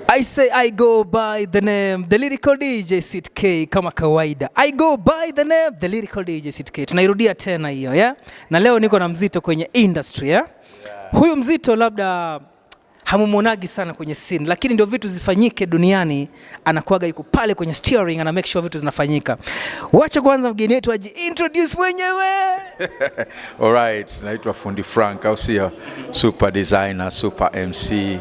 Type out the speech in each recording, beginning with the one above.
I say I go by the name The Lyrical DJ Sit K kama kawaida. I go by the name The Lyrical DJ Sit K. Tunairudia tena hiyo, yeah? Na leo niko na mzito kwenye industry, yeah? Huyu mzito labda hamumuonagi sana kwenye scene, lakini ndio vitu zifanyike duniani, anakuwaga yuko pale kwenye steering, ana make sure vitu zinafanyika. Wacha kwanza mgeni wetu aji introduce mwenyewe. Alright, naitwa Fundi Frank, au sio? Super designer, super MC,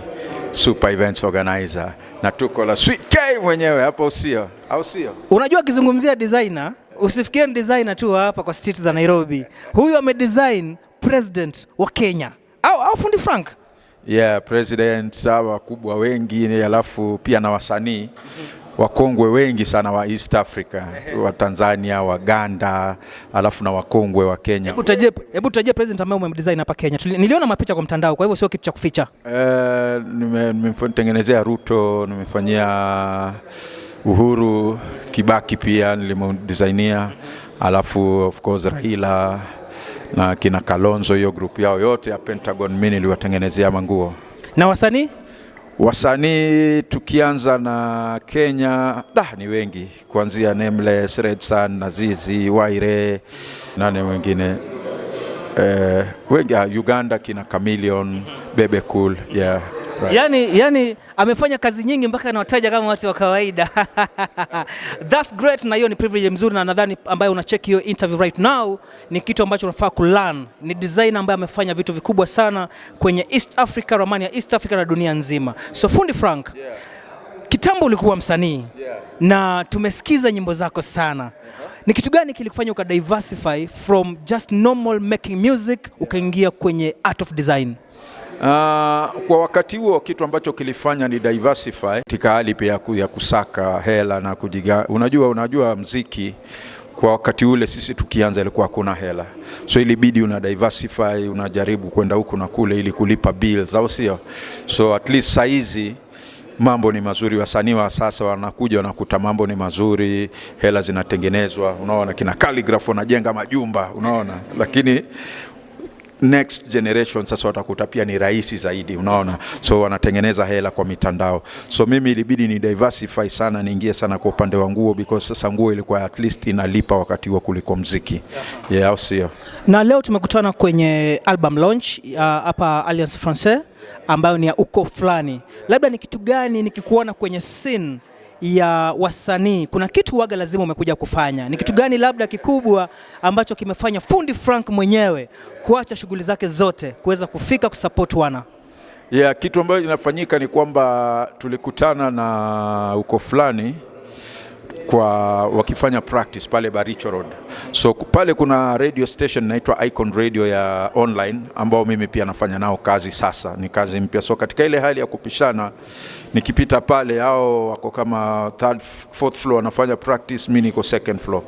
super events organizer na tuko la Sweet K mwenyewe hapo, usio? Au sio? Unajua, akizungumzia designer, usifikirie ni designer tu wa hapa kwa street za Nairobi. Huyu amedesign president wa Kenya. Au Fundi Frank? Yeah, president, sawa, wakubwa wengi, alafu pia na wasanii wakongwe wengi sana wa East Africa, wa Tanzania, Waganda, alafu na wakongwe wa Kenya. Hebu tutajie president ambaye umemdesign hapa Kenya. Niliona mapicha kwa mtandao, kwa hivyo sio kitu cha kuficha. Nimemtengenezea Ruto, nimefanyia Uhuru, Kibaki pia nilimdesignia, alafu of course Raila na kina Kalonzo, hiyo group yao yote ya Pentagon mimi niliwatengenezea manguo. Na wasanii? Wasanii tukianza na Kenya, da ni wengi, kuanzia Nameless, Redsan, Nazizi, Waire, nani mwingine, wengi, Uganda kina Chameleon, Bebe Cool, yeah, right. Yani amefanya kazi nyingi mpaka anawataja kama watu wa kawaida. That's great, na hiyo ni privilege mzuri, na nadhani ambayo unacheck hiyo interview right now ni kitu ambacho unafaa kulearn. Ni designer ambaye amefanya vitu vikubwa sana kwenye East Africa, ramani ya East Africa na dunia nzima. So Fundi Frank, kitambo ulikuwa msanii na tumesikiza nyimbo zako sana. Ni kitu gani kilikufanya uka diversify from just normal making music ukaingia kwenye art of design? Kwa wakati huo kitu ambacho kilifanya ni diversify katika hali pia ya kusaka hela na kujiga, unajua mziki kwa wakati ule sisi tukianza ilikuwa hakuna hela, so ilibidi una diversify, unajaribu kwenda huku na kule ili kulipa bills, au sio? So at least saizi mambo ni mazuri, wasanii wa sasa wanakuja wanakuta mambo ni mazuri, hela zinatengenezwa, unaona kina Khaligraph wanajenga majumba, unaona, lakini next generation sasa watakuta pia ni rahisi zaidi, unaona, so wanatengeneza hela kwa mitandao. So mimi ilibidi ni diversify sana, niingie sana kwa upande wa nguo because sasa nguo ilikuwa at least inalipa wakati huo kuliko mziki, yeah, au sio? Na leo tumekutana kwenye album launch hapa Alliance Francaise ambayo ni ya Ukoo Flani. Labda ni kitu gani nikikuona kwenye scene ya wasanii, kuna kitu waga lazima umekuja kufanya. Ni kitu gani labda kikubwa ambacho kimefanya Fundi Frank mwenyewe kuacha shughuli zake zote kuweza kufika kusupport wana? Yeah, kitu ambacho inafanyika ni kwamba tulikutana na Ukoo Flani kwa wakifanya practice pale Baricho Road. So pale kuna radio station inaitwa Icon Radio ya online ambao mimi pia nafanya nao kazi sasa, ni kazi mpya. So katika ile hali ya kupishana, nikipita pale hao wako kama third, fourth floor wanafanya practice, mimi niko second floor.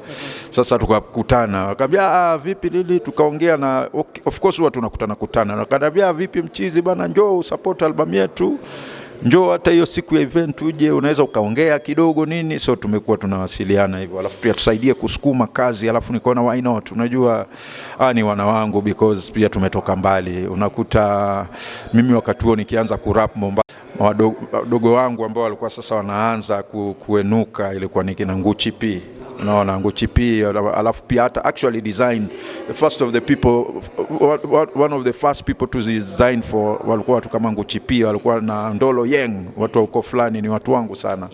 Sasa tukakutana, wakambia, "Ah, vipi Lili?" Tukaongea na okay, of course huwa tunakutana kutana. Wakaniambia, "Vipi mchizi bana, njoo usupport album yetu, njoo hata hiyo siku ya event uje, unaweza ukaongea kidogo nini." So tumekuwa tunawasiliana hivyo, alafu pia tusaidie kusukuma kazi, alafu nikaona why not, unajua ni wana wangu because pia tumetoka mbali. Unakuta mimi wakati huo nikianza kurap Mombasa, wadogo wangu ambao walikuwa sasa wanaanza kuenuka ilikuwa ni kina Nguchi P, unaona Nguchi P, alafu pia hata actually design the first of the people, one of the first people to design for walikuwa watu kama Nguchi P, walikuwa na Ndolo Yeng, watu wa Ukoo Flani ni watu wangu sana.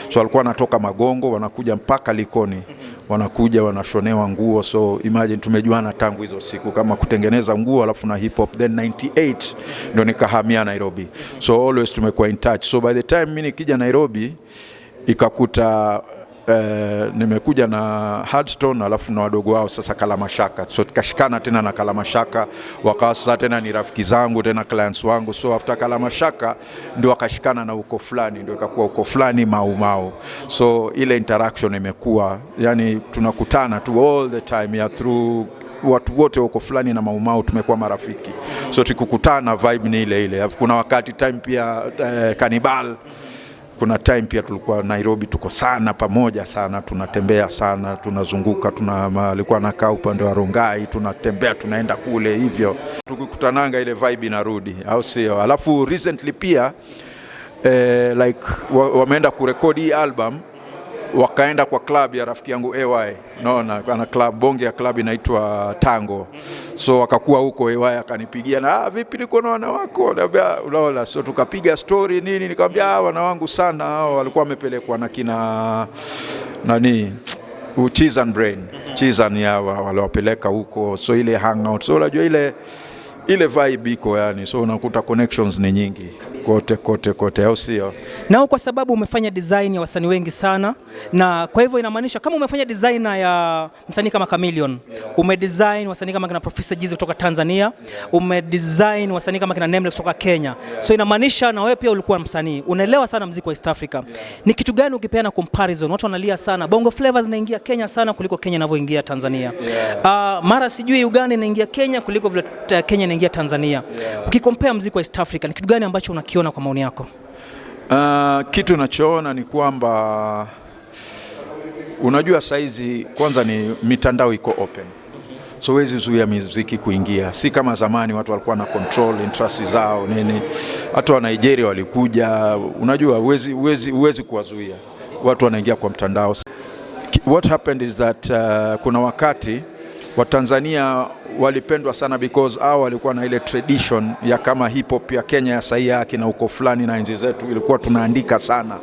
So walikuwa wanatoka Magongo wanakuja mpaka Likoni, wanakuja wanashonewa nguo. So imagine tumejuana tangu hizo siku kama kutengeneza nguo alafu na hip hop, then 98 ndio nikahamia Nairobi, so always tumekuwa in touch. So by the time mimi nikija Nairobi ikakuta nimekuja na Hardstone alafu na wadogo wao sasa Kalamashaka, so tukashikana tena na Kalamashaka, wakawa sasa tena ni rafiki zangu tena clients wangu. So after Kalamashaka ndio wakashikana na Ukoo Flani, ndio ikakuwa Ukoo Flani Mau Mau. So ile interaction imekuwa yani tunakutana tu all the time ya through watu wote Ukoo Flani na Mau Mau tumekuwa marafiki, so tukikutana vibe ni ile ile. Alafu kuna wakati time pia Kanibal, kuna time pia tulikuwa Nairobi tuko sana pamoja sana, tunatembea sana, tunazunguka, alikuwa anakaa upande wa Rongai, tunatembea tunaenda kule hivyo, tukikutananga ile vibe inarudi, au sio? Alafu recently pia Like wameenda kurekodi hii album, wakaenda kwa club ya rafiki yangu AY, unaona ana club, bonge ya club inaitwa Tango. So wakakuwa huko, AY akanipigia na vipi, niko na wana wako, naambia unaona. So tukapiga story nini, nikamwambia wana wangu sana hao walikuwa wamepelekwa na kina nani Chizan Brain, Chizan ya waliwapeleka huko, so ile hangout, so unajua ile vibe iko yani, so unakuta connections ni nyingi kote kote kote, au sio? Nao kwa sababu umefanya design ya wasanii wengi sana, na kwa hivyo inamaanisha kama umefanya design ya msanii kama Chameleone, umedesign wasanii kama kina Professor Jizzy kutoka Tanzania, umedesign wasanii kama kina Nameless kutoka Kenya, so inamaanisha na wewe pia ulikuwa msanii, unaelewa sana mziki wa East Africa. Ni kitu gani ukipeana comparison, watu wanalia sana Bongo Flava zinaingia Kenya sana kuliko Kenya inavyoingia Tanzania. Mara sijui Uganda inaingia Kenya kuliko vile Kenya inaingia Tanzania. Ukikompare mziki wa East Africa, ni kitu gani ambacho unakiona kwa maoni yako? Kitu nachoona ni kwamba unajua saizi kwanza ni mitandao iko open, so huwezi zuia muziki kuingia, si kama zamani watu walikuwa na control interest zao nini. Hata wa Nigeria walikuja, unajua huwezi kuwazuia, watu wanaingia kwa mtandao. What happened is that kuna wakati Watanzania walipendwa sana because hao walikuwa na ile tradition ya kama hip hop ya Kenya ya sahihi kina Ukoo Flani na enzi zetu ilikuwa tunaandika sana,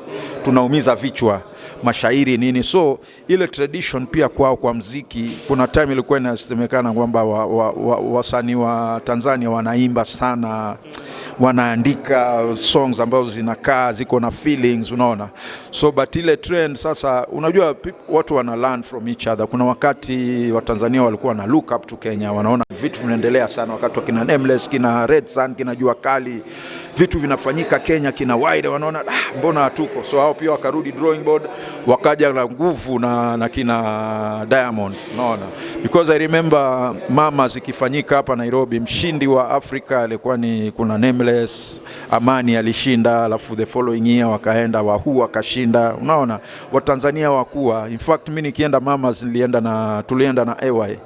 tunaumiza vichwa mashairi nini, so ile tradition pia kwao kwa mziki, kuna time ilikuwa inasemekana kwamba wasanii wa Tanzania wanaimba sana, wanaandika songs ambazo zinakaa ziko na feelings, unaona. So but ile trend sasa, unajua watu wana learn from each other. Kuna wakati Watanzania walikuwa na look up to Kenya, wanaona vitu vinaendelea sana, wakati wa kina Nameless, kina Redsan, kina Jua Kali, vitu vinafanyika Kenya, kina Wyre, wanaona mbona hatuko? So hao pia wakarudi drawing board, wakaja na nguvu na kina Diamond, unaona, because I remember mama zikifanyika hapa Nairobi, mshindi wa Afrika alikuwa ni kuna Nameless, Amani alishinda, alafu the following year wakaenda Wahu wakashinda, unaona Watanzania wakuwa. In fact mimi nikienda Mamas nilienda na tulienda na AY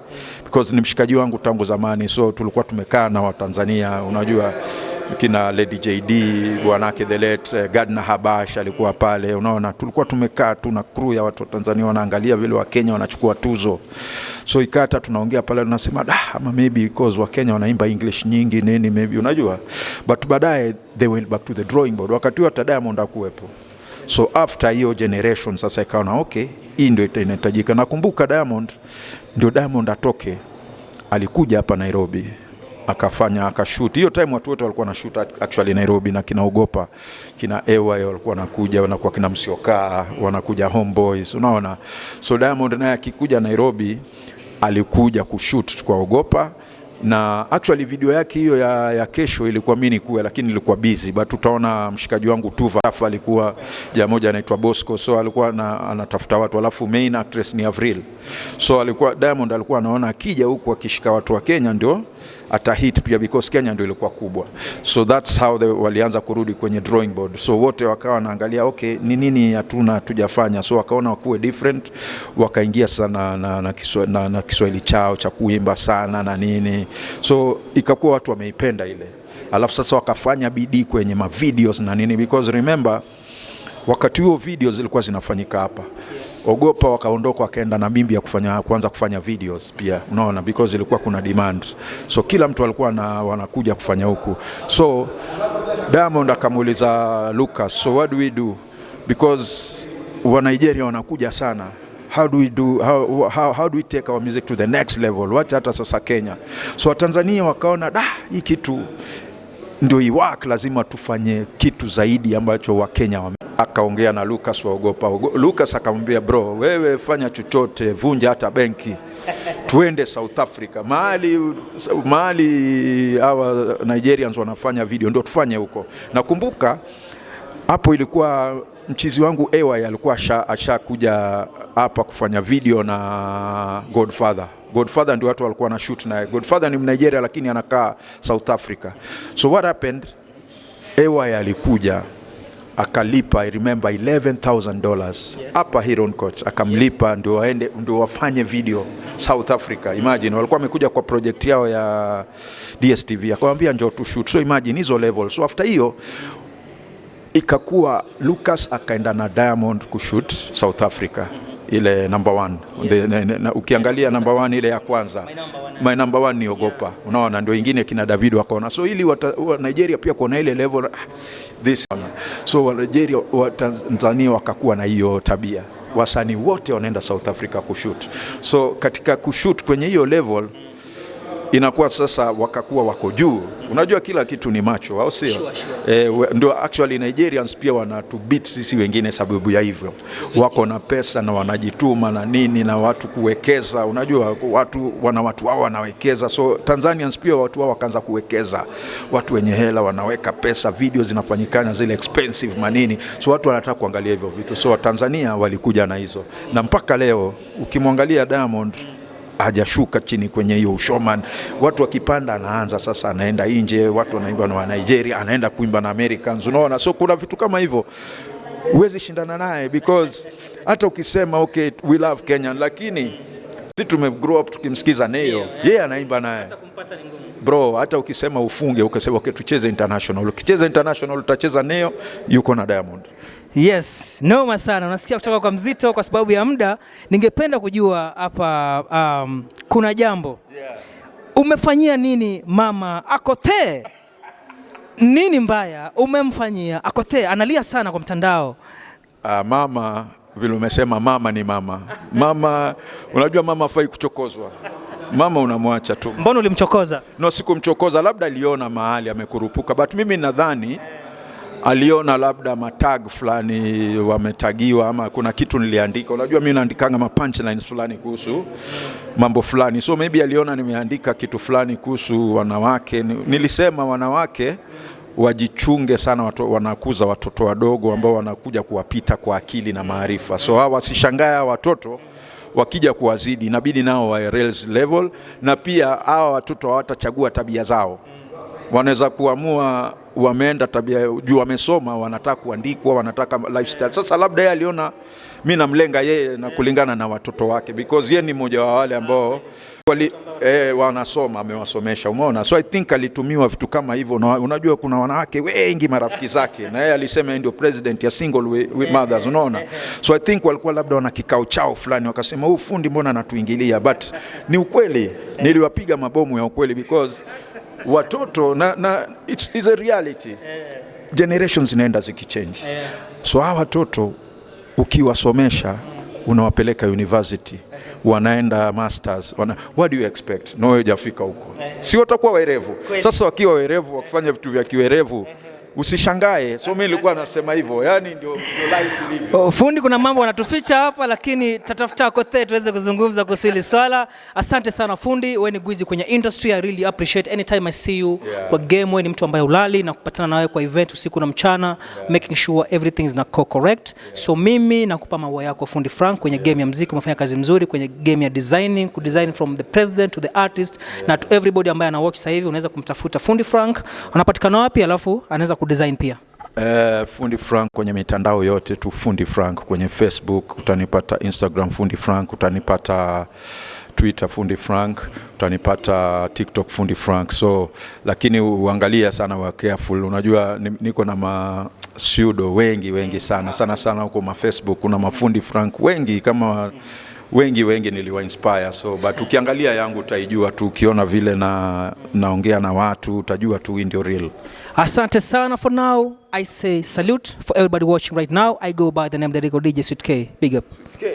because ni mshikaji wangu tangu zamani, so tulikuwa tumekaa na Watanzania, unajua kina Lady JD, bwanake the late Gardner Habash alikuwa pale, unaona tulikuwa tumekaa tu na crew ya watu wa Tanzania wanaangalia vile wa Kenya wanachukua tuzo, so ikata tunaongea pale tunasema ama maybe because wa Kenya wanaimba English nyingi nini maybe, unajua, but baadaye they went back to the drawing board. Wakati huo hata Diamond hakuwepo, so after hiyo generation sasa ikaona okay, hii ndio inahitajika. Nakumbuka Diamond, ndio Diamond atoke, alikuja hapa Nairobi akafanya akashoot. Hiyo time watu wote walikuwa na shoot actually Nairobi, na kina Ogopa, kina AY walikuwa wanakuja, wanakuwa kina Msiokaa, wanakuja Homeboys, unaona. So Diamond naye akikuja Nairobi alikuja kushoot kwa Ogopa, na actually video yake hiyo ya kesho ilikuwa mimi nikuwe, lakini nilikuwa busy, but utaona mshikaji wangu Tuva alikuwa jamaa moja anaitwa Bosco, so alikuwa anatafuta watu, alafu main actress ni Avril, so alikuwa Diamond alikuwa anaona akija huku akishika watu wa Kenya ndio atahit pia, because Kenya ndio ilikuwa kubwa, so that's how they walianza kurudi kwenye drawing board. So wote wakawa wanaangalia okay, ni nini hatuna tujafanya, so wakaona wakuwe different, wakaingia sana na Kiswahili chao cha kuimba sana na nini, so ikakuwa watu wameipenda ile, alafu sasa wakafanya bidii kwenye ma videos na nini, because remember wakati huo videos zilikuwa zinafanyika hapa. Ogopa wakaondoka wakaenda Namibia kuanza kufanya videos pia, unaona, because ilikuwa kuna demand, so kila mtu alikuwa wanakuja kufanya huku. So Diamond akamuuliza Lucas, so what do we do because wa Nigeria wanakuja sana, how do we do how, how, how do we take our music to the next level, wacha hata sasa Kenya. So Watanzania wakaona da, hii kitu ndio iwork, lazima tufanye kitu zaidi ambacho Wakenya wame. Akaongea na Lucas waogopa. Lucas akamwambia bro, wewe fanya chochote, vunja hata benki, tuende South Africa mahali hawa Nigerians wanafanya video, ndio tufanye huko. Nakumbuka hapo ilikuwa mchizi wangu AY alikuwa ashakuja hapa kufanya video na Godfather. Godfather ndio watu walikuwa na shoot naye. Godfather ni Mnigeria lakini anakaa South Africa. So what happened? AY alikuja akalipa, I remember $11,000 hapa Heron Coach akamlipa, ndio waende ndio wafanye video South Africa. Imagine walikuwa wamekuja kwa project yao ya DSTV, akamwambia njoo tu shoot. So imagine hizo level. So after hiyo Ikakuwa Lucas akaenda na Diamond kushoot South Africa, ile Number One. Ukiangalia Number One, ile ya kwanza, My Number One. My Number One ni Ogopa, unaona, ndio ingine kina Davido wakaona. So ili wa Nigeria pia kuona ile level, this, so wa Nigeria, wa Tanzania wakakuwa na hiyo tabia, wasanii wote wanaenda South Africa kushoot. So katika kushoot kwenye hiyo level inakuwa sasa wakakuwa wako juu. Unajua kila kitu ni macho, au sio? Sure. Ndio actually Nigerians pia wanatubeat sisi wengine sababu ya hivyo, wako na pesa na wanajituma na nini na watu kuwekeza. Unajua watu wana watu wao wanawekeza, so Tanzanians pia watu wao wakaanza kuwekeza, watu wenye hela wanaweka pesa, video zinafanyikana zile expensive manini, so watu wanataka kuangalia hivyo vitu. So Tanzania walikuja na hizo, na mpaka leo ukimwangalia Diamond hajashuka chini kwenye hiyo ushowman. Watu wakipanda anaanza sasa, anaenda nje, watu wanaimba na wa Nigeria, anaenda kuimba na Americans, unaona. So kuna vitu kama hivyo huwezi shindana naye because hata ukisema okay, we love Kenya, lakini si tume grow up tukimsikiza Ne-Yo, yeye anaimba naye Kumpata ni ngumu. Bro, hata ukisema ufunge ukasema okay, tucheze international, ukicheza international utacheza Ne-Yo yuko na Diamond. Yes, noma sana. Unasikia kutoka kwa Mzito. Kwa sababu ya muda, ningependa kujua hapa kuna jambo umefanyia nini mama Akothee? Nini mbaya umemfanyia Akothee? Analia sana kwa mtandao. Mama, vile umesema, mama ni mama. Mama, unajua mama hafai kuchokozwa. Mama unamwacha tu. Mbona ulimchokoza? No, sikumchokoza, labda aliona mahali amekurupuka, but mimi nadhani aliona labda matag fulani wametagiwa ama kuna kitu niliandika. Unajua mimi naandikanga ma punchlines fulani kuhusu mambo fulani, so maybe aliona nimeandika kitu fulani kuhusu wanawake. Nilisema wanawake wajichunge sana, wanakuza watoto wadogo ambao wanakuja kuwapita kwa akili na maarifa, so hawa wasishangae hawa watoto wakija kuwazidi, inabidi nao wa raise level, na pia hawa watoto hawatachagua tabia zao, wanaweza kuamua wameenda tabia juu wamesoma, wanataka kuandikwa, wanataka lifestyle. Sasa labda yeye aliona mi namlenga yeye na kulingana na watoto wake because yeye ni mmoja wa wale ambao wanasoma, amewasomesha, umeona. So I think alitumiwa vitu kama hivyo, na unajua kuna wanawake wengi marafiki zake, na yeye alisema yeye ndio president ya single mothers, unaona. So I think walikuwa labda wana kikao chao fulani, wakasema huu fundi mbona anatuingilia, but ni ukweli, niliwapiga mabomu ya ukweli because watoto na it's a reality, generations zinaenda zikichange. So hawa watoto ukiwasomesha, unawapeleka university, wanaenda masters, what do you expect? No, hujafika huko, si watakuwa werevu? Sasa wakiwa werevu, wakifanya vitu vya kiwerevu, usishangae. So mimi nilikuwa nasema hivyo, yani ndio life ilivyo. Oh, fundi, kuna mambo wanatuficha hapa, lakini tatafuta Akothee tuweze kuzungumza kuhusu hili swala. Asante sana fundi, wewe ni gwiji kwenye industry. I really appreciate anytime I see you kwa game. Wewe ni mtu ambaye ulali na kupatana nawe kwa event usiku na mchana, making sure everything is na correct. So mimi nakupa maua yako, Fundi Frank, kwenye game ya muziki. Umefanya kazi mzuri kwenye game ya designing, kudesign from the president to the artist na to everybody ambaye ana watch sasa hivi, unaweza kumtafuta Fundi Frank. Anapatikana wapi? Alafu anaweza kudesign pia. Fundi Frank kwenye mitandao yote tu, Fundi Frank kwenye Facebook utanipata, Instagram Fundi Frank, utanipata Twitter Fundi Frank, utanipata TikTok Fundi Frank. So lakini uangalia sana, wa careful. Unajua niko na ma pseudo wengi wengi sana sana sana huko ma Facebook, kuna mafundi Frank wengi kama wengi wengi niliwa inspire, so but ukiangalia yangu utaijua tu, ukiona vile na naongea na watu utajua tu hii ndio real. Asante sana for now. I say salute for everybody watching right now. I go by the name Derico DJ Sweet K. Big up. Okay.